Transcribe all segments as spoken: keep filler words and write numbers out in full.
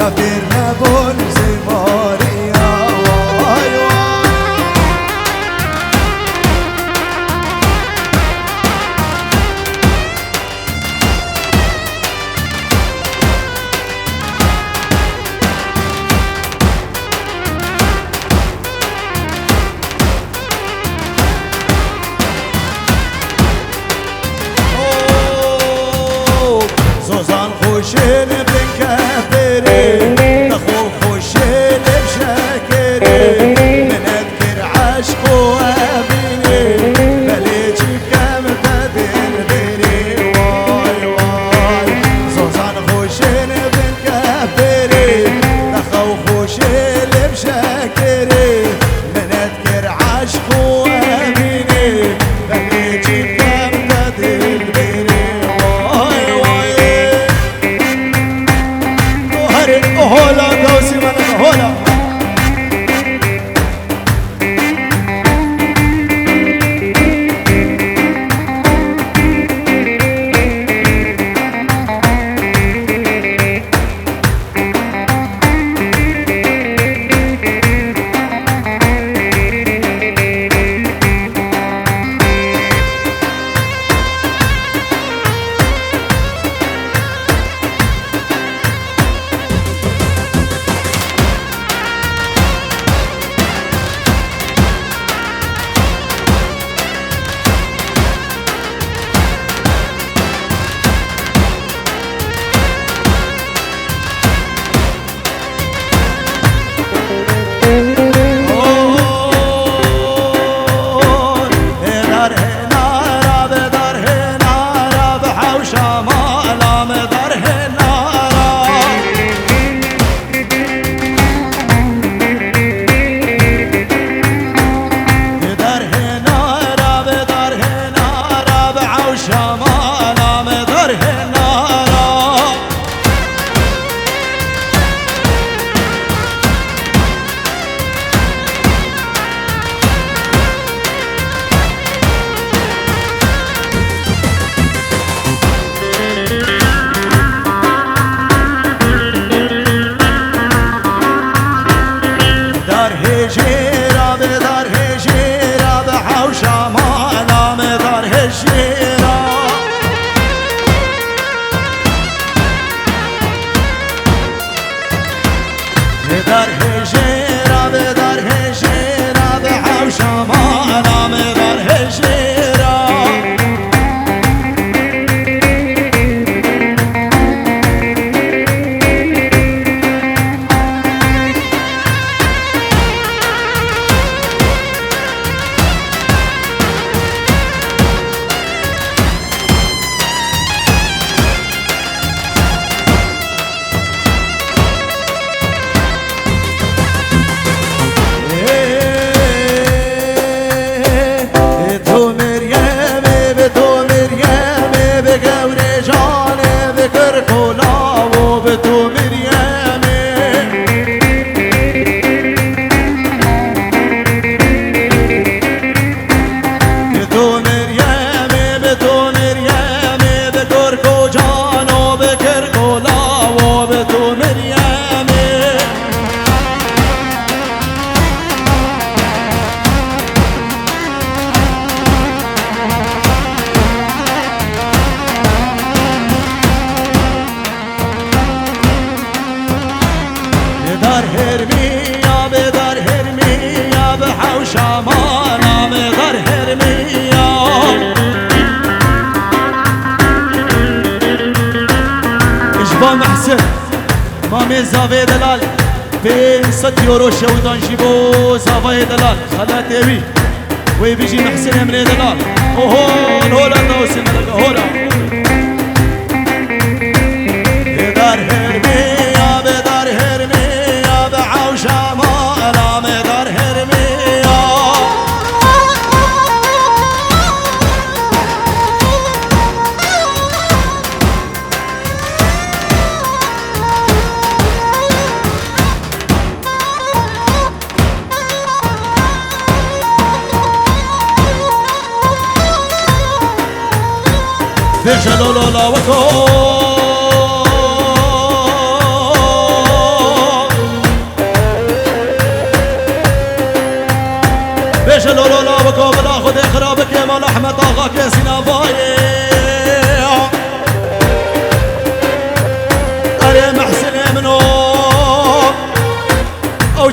Fêr nebûn zêmariya, vay, vay. Zozan xweşê li bin kepêrê, te xwe xweşê li bi şekerê. Minet kir eşq û emînê, belê çi kem te dilbêrê. Vay vay, Zozan xweşê li bin kepêrê, te xwe xweşê li bi şekerê. Minet kir eşq û emînê, belê çi kem te dilbêrê. Vay vay. Herê, hola, dawsî me nebe, hola. Dar hêjê ra be, dar hêjê ra be, hewşa mala me dar hêjê ra. Dar hêjê ra be, dar hêjê ra be, hewşa mala me dar hêjê ra. Bi tu Meryemê, bi tu Meryemê, bi gewrê canê, bi kirk û lawû, bi tu Meryemê. Bi tu Meryemê, bi tu Meryemê, bi kirk û cano, bi kirk û lawû, bi tu Meryemê. Dar hermiya, bi dar hermiya, bi hewşa mala me dar hermiya. Ji bo Mehsin, mamê zavê delal, pênc sed euro şewdan ji bo zavayê delal, xelatê wî. Wê bijî Mehsîn Emrê Delal. Oho, hola tawsî meleke, hola. Dar hermiya, be dar hermiya, be hewşa mala me dar hermiya. Bêje lolo lawiko.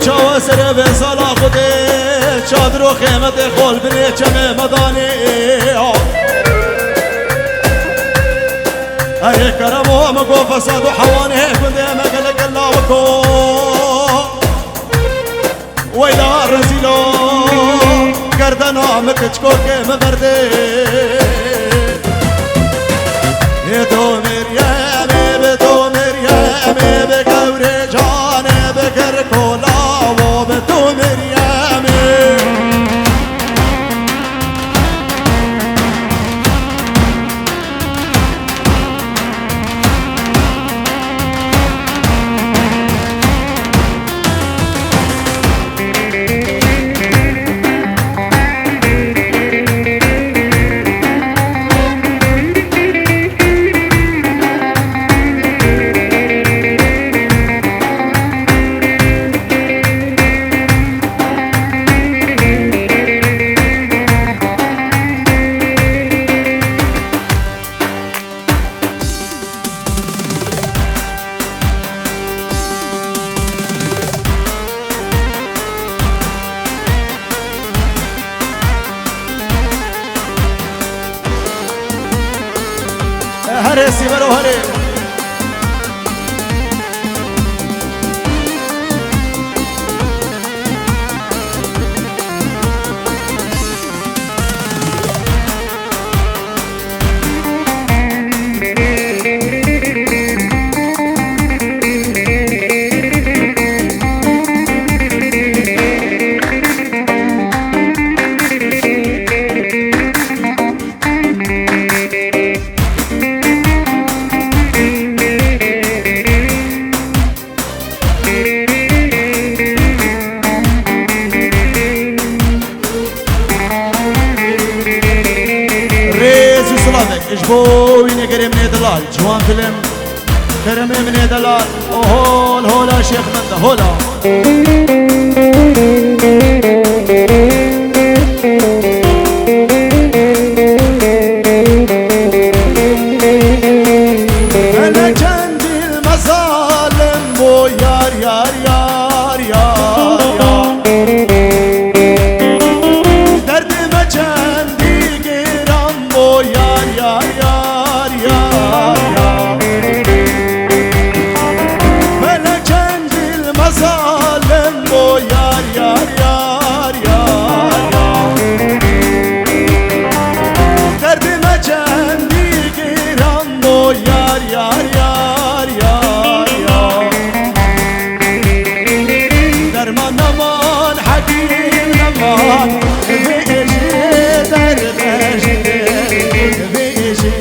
Çawa serê vê sala Xwedê, çadir û xêmetê xol binê çemê me danê. Erê keremo me go fesad û hewanê gundê me gelek lawiko. Weyla rezîlo, gerdena me keçkokê me berdê. Ê do Meryemê, bi do Meryemê, bi gewrê canê, bi ger kolawo, bi do Meryemê. Herê Sîvero herê. Rêz û silavek ji bo wî negerê min ê delal, ciwan dilim, keremê min ê delal, o hol, hola Şêx Mende, hola. Hele çend dil me zalim bo yar, yar, yar, yar, yar. Derdê me çendî giran bo yar, yar, yar, yar, yar. Hele çend dil me zalim bo yar, yar, yar, yar, yar. Derdê me çendî giran bo yar, yar, yar, yar, yar. Derman neman, hekîm neman, vê êşê derxeştir, vê êşê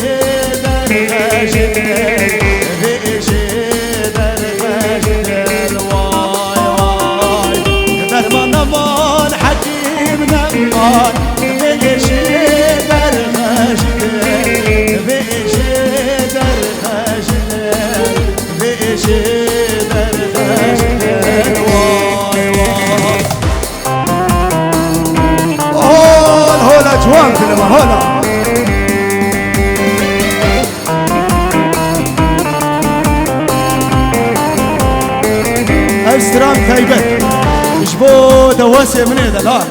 derxeştir, vê êşê derxeştir, way, way. Derman neman, hekîm neman, vê êşê derxeştir, vê êşê derxeştir. Vê êşê derxeştir, way, way. Hol, hola, ciwan dilima, hola. Ev stran taybet ji bo dewesê min ê delal.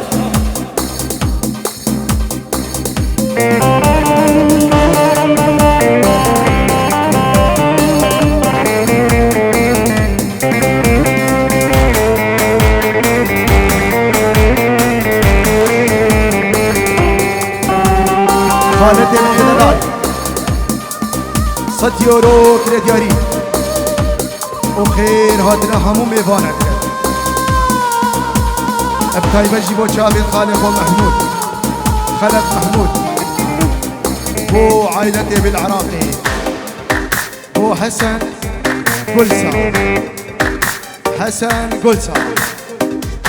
Xaletê min ê delal. Sed euro krediyarî. û xêr hatina hemû mêvanan dikin. Ev taybet jî bo çavê xalê xwe Mehmûd, Xelef Mehmûd, bo ailetê bil Iraqê, bo Hesen Gulsa. Hesen Gulsa.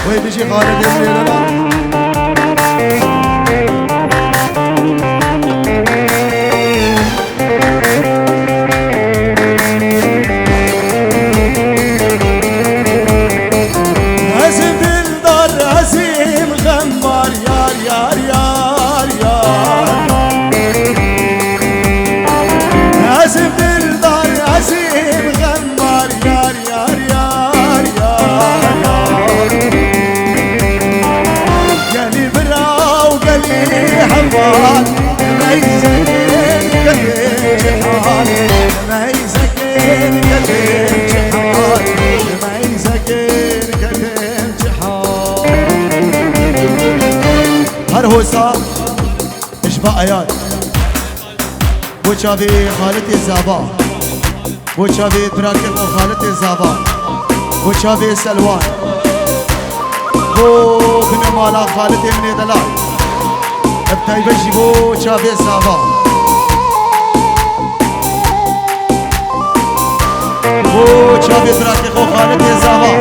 Wê bijî xalê dê min ê delal. Ezîm dildar, ezîm xembar, yar, yar, yar, yar. Ezîm dildar, ezîm xembar, yar, yar, yar, yar, yar. Hosa, ji ba Eyad. Bo çavê xalitê Zava. Bo çavê birakê xwe xalitê Zava. Bo çavê Selwan. Bo binemala xalitê min ê delal. Bi taybet jî bo çavê Zava. Bo çavê birakê xwe xalitê Zava.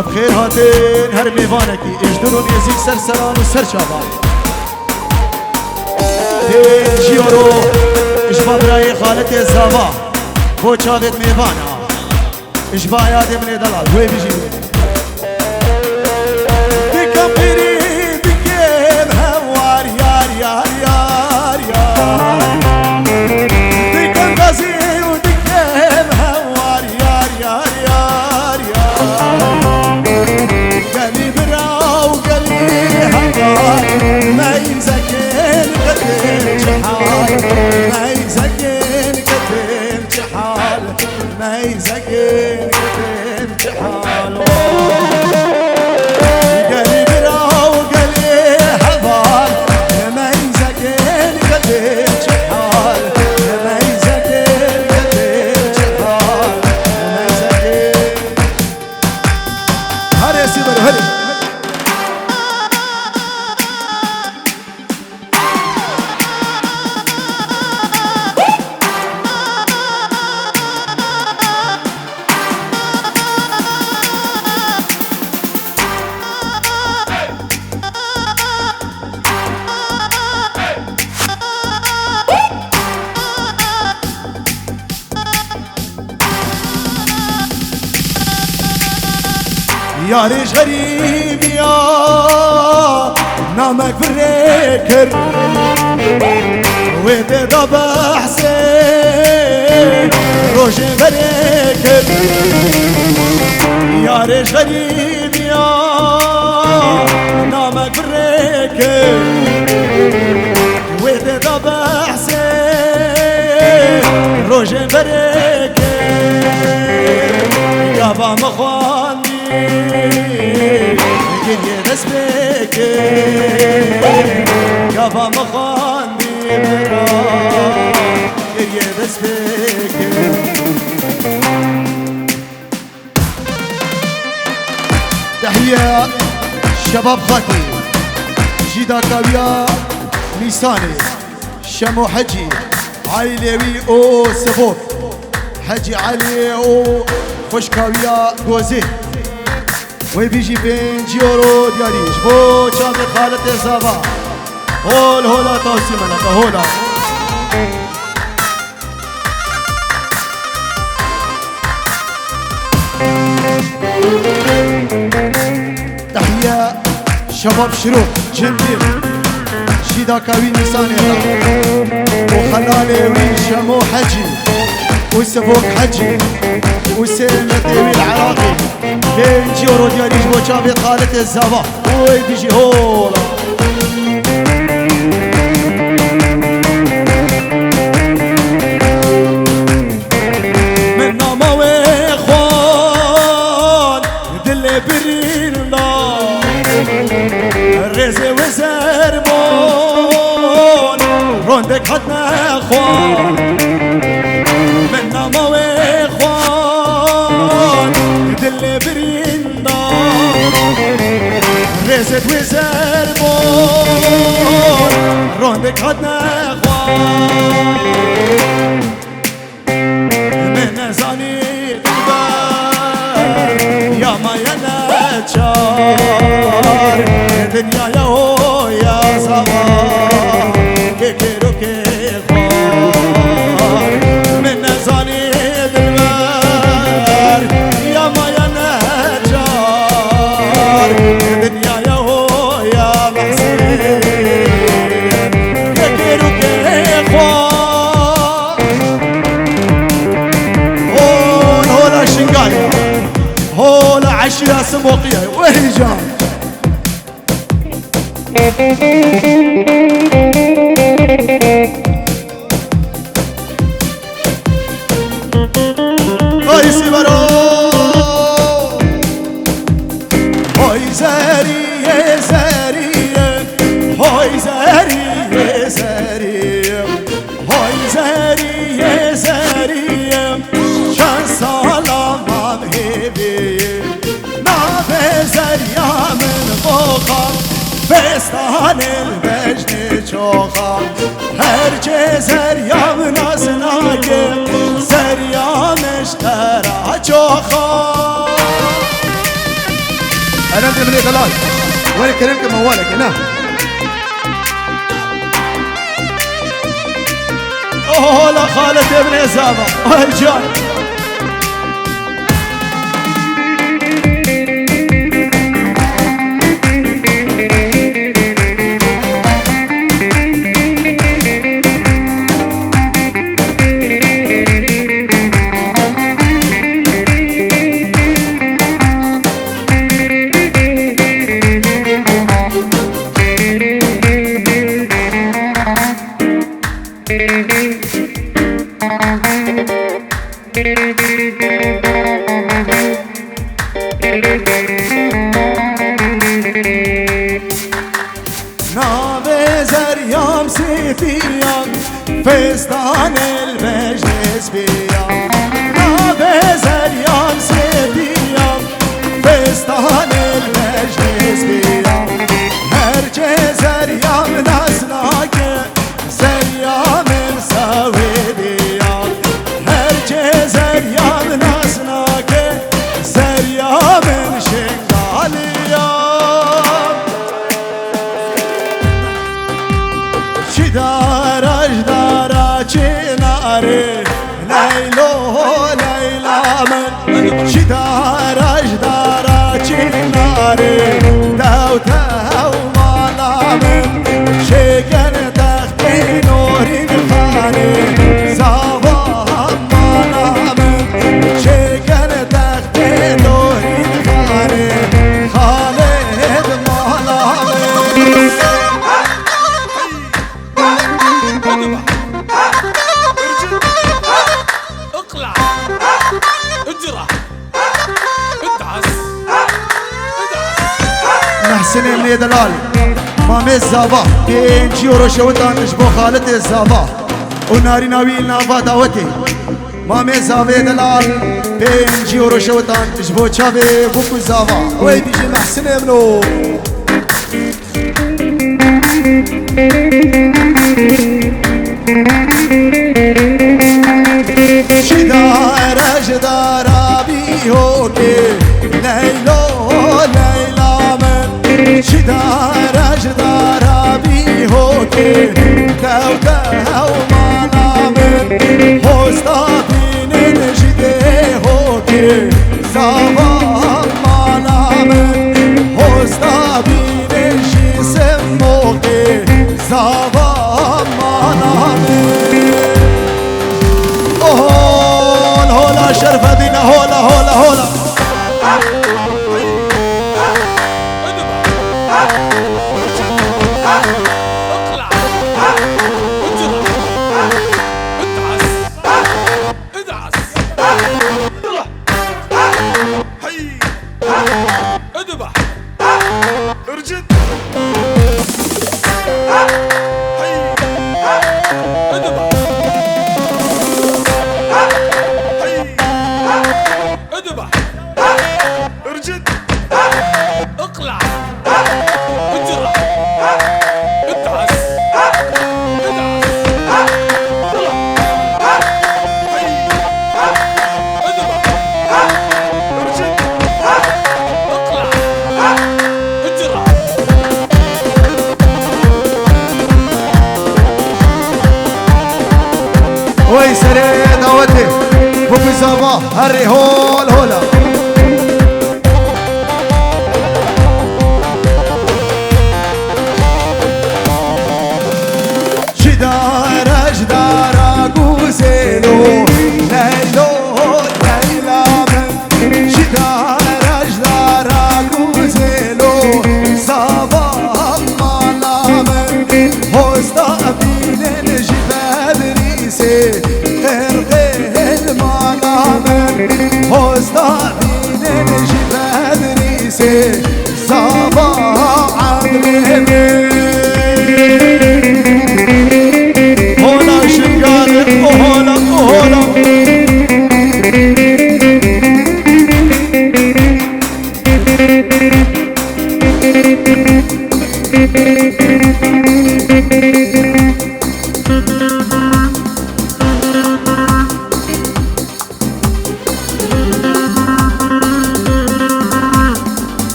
Ev xêr hatin her mêvanekî, ê ji dûr û nêzîk ser seran û ser çavan. Pêncî euro ji ba birayê xalitê Zava, bo çavê mêvana, ji ba Eyadê min ê delal, wê bijî. Dikim pirî, dikim hewar, yar, yar, yar, yar. Dikim gazî û dikim hewar, yar, yar, yar, yar. Gelî bira û gelî hewar, meyzekên qedir çi hal, meyzekên qedir çi hal, meyzekên qedir çi hal. Gelî bira û gelî heval, meyzekên qedir çi hal, meyzekên qedir çi hal, meyzekên. Herê Sîber, herê. Yarê ji xerîbiya namek virê kir. Wê tê de behsê rojê berê kir. Yarê ji xerîbiya namek virê kir. Wê tê de behsê rojên berê kir. Gava min xwendî giriyê dest pê kir. Gava min xwendî bira giriyê dest pê kir. Tehiye Şebab Xakî, jî dakawiya Nîsanê, Şemo Hecî, aîlê wî û Sivok, Hecî Elî û xwişkawiya Gozê. Wê bijî pêncî euro diyarî ji bo çavê xalitê Zava. Hol hola tawsî meleke hola. Tehiye Şebab Şirok, Cindî, jî dakawiya Nîsanê de û xelalê wî Şemo Hecî û Sivok Hecî û sê metê wî li Iraqê. Pêncî euro diyarî ji bo çavê xalitê Zava. Oy bijî hola. Min nama wê xwar dilê birîn da. Rêzê wê zer bûn, rondek hatine xwar. Min nama wê xwar dilê birîn da. Rêzê wê zer bûn, rondek hatine xwar. Min nezanî dilber ya maye neçar, dinyaya hoya zava, kê kêr û kê xwar. Min nezanî dilber ya maye neçar, dinyaya hoya mehsîn, kê kêr û kê xwar. Hol hola Şingalê. Hola eşîra Simoqiyê. Wehî can. Ay Sîbero. Ay zerî, zerî. Navê zerya min boxa, festanê li bejnê çoxa. Her çê zerya min nas nake, zerya min ji te re çoxa. Eren de min ê delal. Were kerem ke mewaleke, na. Oho, la xaletê min ê zava. Ay can. Navê zeryam sêfiyan, festanê li bejnê zbiyan. Navê zeryam sêfiyan, festanê li bejnê zbiyan. Her çê zeryam nas nake, zerya min Swêdiya. Her çê zerya min nas nake, zerya min Şingaliya. Çi dara ji dara çinarê, Leylo, Leyla min. Ji dara ji dara çinarê, dew tew mala min. Çêker textê norîn xanê, zava mala min. Çêker textê norîn xanê, Xalid mala min. اقلع. اجرح. ادعس. ادعس. Mehsinê min ê delal. Mamê Zava, pêncî euro şewitan ji bo Xalitê Zava û narîna wî li nava dawetê. Mamê Zavê delal, pêncî euro şewitan ji bo çavê bûk û zava. Ew ê bîjî Mehsinê min o. Çi dara ji dara bîhokê, Leylo, Leyla min. Çi dara ji dara bîhokê, dew dew mala min. Hosta bînin ji dêhokê, zava mala min. Hosta bînin ji Simoqê, zava mala min. Hol hola Şerfedîne, hola, hola, hola. هي. اذبح. ارجد. هي. اذبح. هي. اذبح. ارجد. اقلع. اجرح. ادعس. ادعس. هي. اذبح. ارجد. اقلع. اجرح. Wey serê dawetê. Bûk û zava. Herê hol hola. Ji dara ji dara guzêlo, Leylo, Leyla min. Ji dara ji dara guzêlo, zava mala min. Hosta bînin ji Bedrîsê, qirqê mala min. Hosta bînin ji Bedrîsê, zava Emrê min. Hola Şingalê, hola, hola.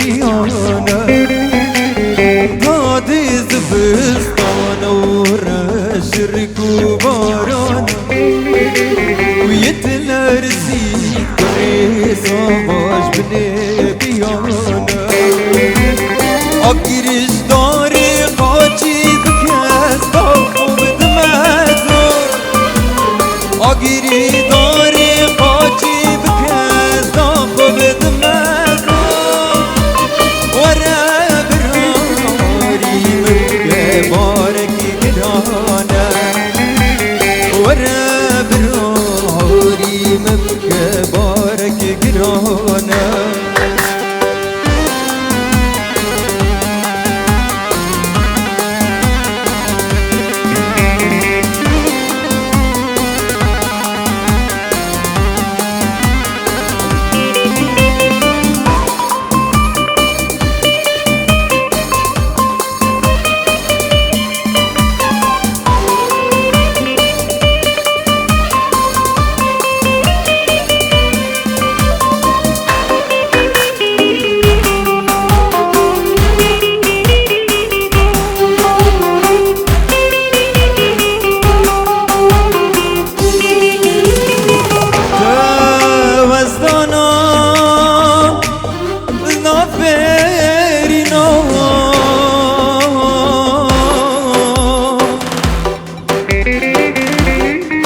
Yana, dadê zivistana û reşirk û barana, û yê dilersî kurê savaş binê biyana. Agirîşdarê qaçî bi kes da xwe bidime zor. Agirîdarê qaçî bi kes da xwe bidime zor. Were birarî min ke barekî giran e. Were birarî min ke barekî giran e. Wezdana naferîna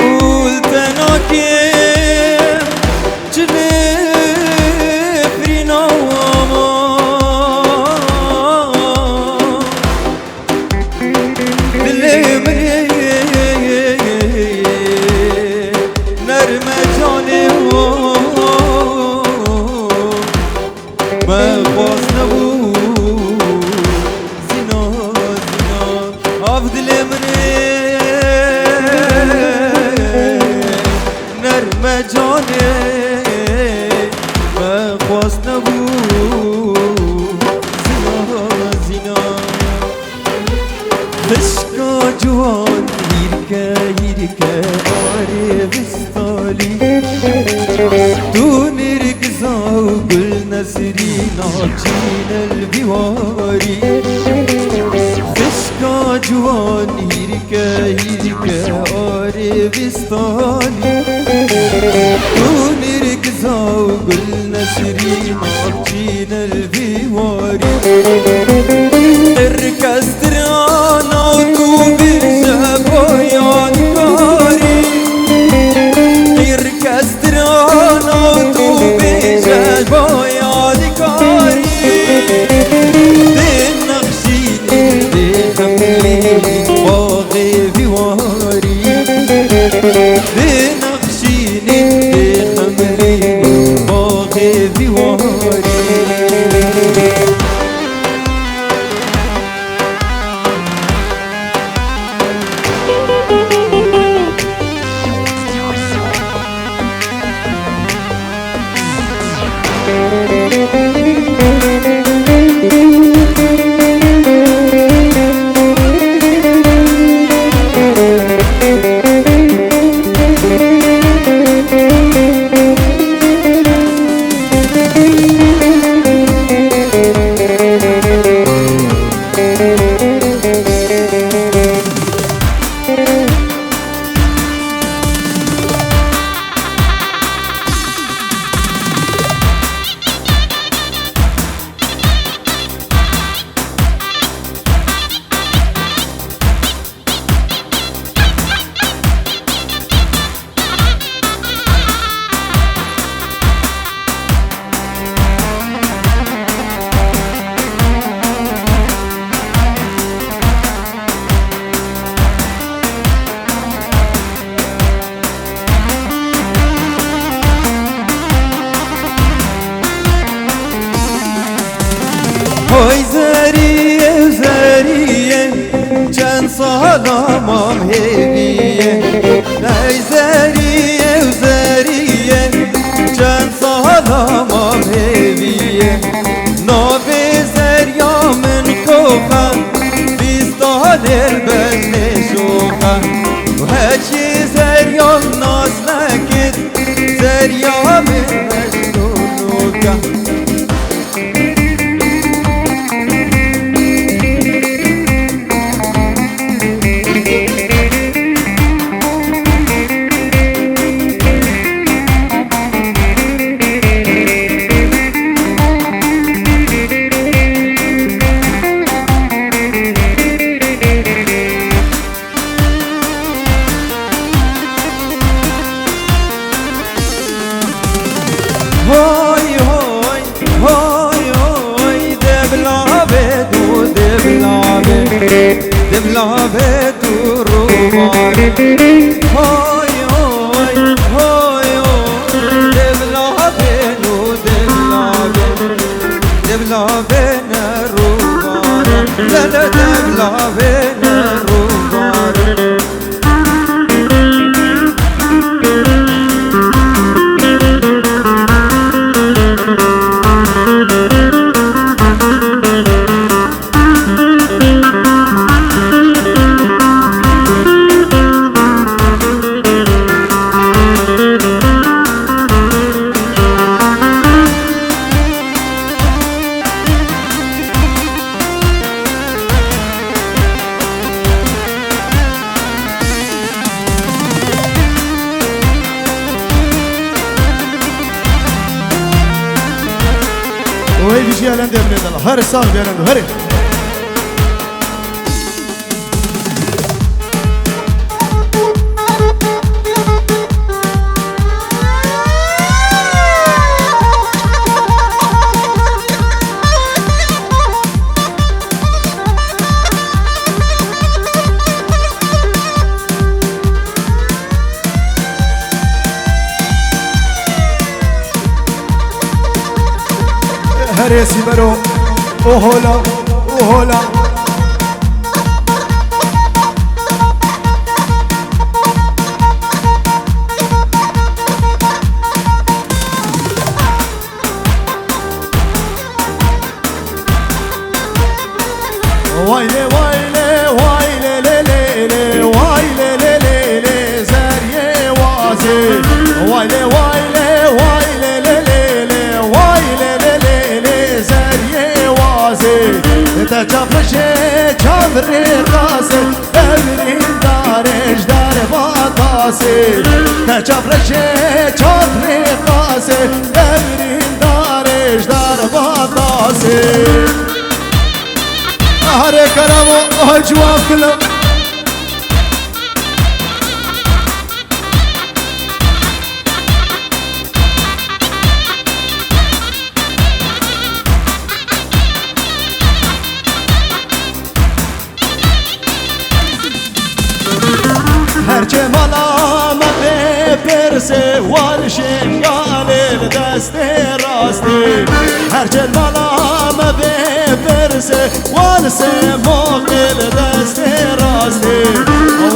û li tenakê çi nifrîna. Dilê min ê nerme canê, me xwaz nebû zîna, zîna. Av dilê min ê nerme canê, me xwaz nebû zîna, zîna. Xişka ciwan hîrke, hîrke arê vistalî. Tu nirgiza û gul nesrîna çîne li vî warî. Xişka ciwan hîrke, hîrke arê vistalî. Tu nirgiza û gul nesrîna çîne li vî warî. Qirkestirana û tu bêje bo yadkarî. Qirkestirana û tu bêje bo yadkarî. Dê nexşînî, dê xemlînî, baxê vî warî. Dê nexşînî, dê xemlînî, baxê vî warî. Hay zeriyê, zeriyê, çend sala mam hêviyê. Hey zeriyê, zeriyê, çend sala mam hêviyê. Navê zeriya min Kox e, bîst salê li benê şox e. Û hekî zeriya nas nekir, zeriya min mecnûnûk e. Oy, bijî Elendê, Elendê. Her sax bir Elendê, herê. Herê Sîmero, ohola, ohola. Way lê, way lê, way lê, lê, lê, lê, way lê, lê, lê, lê, zeriyê wazê. Way lê, way lê, way lê, lê, lê, lê, way lê, lê, lê, lê, zeriyê wazê. Te çavrijê çavrê qasê, devrîn darê ji darba tasê. Te çavrijê çavrê qasê, devrîn darê ji darba tasê. Herê kerem û ciwan kilim. Her çê mala me vê pirsê, wal Şingalê li destê rastê. Her çê mala me vê pirsê, wal Sêmoqê li destê rastê.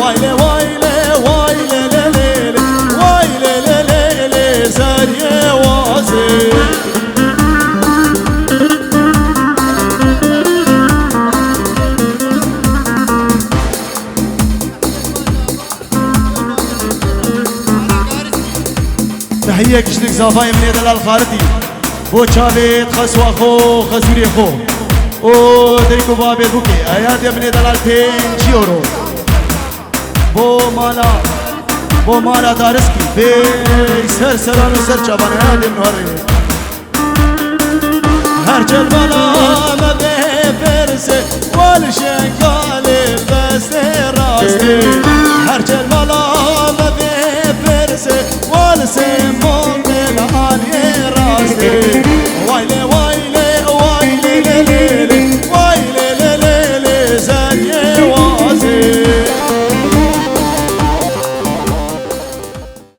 Way lê, way lê, way lê, lê, lê, lê, way lê, lê, lê, lê, zeriyê wazê. Tehiyek ji nik zafayê min ê delal Xaritî. Bo çavê xeswa xo, xezûrê xo. Û dayik û babê bûkê, eyadê min ê delal pênc euro. Bo mala, bo mala Dariskî, bê ser seran û ser çavan, eyadê min herê. Her çel bala me vê pirsê, wal Şingalê destê rastê. Her çel bala me vê pirsê, wal Sêmo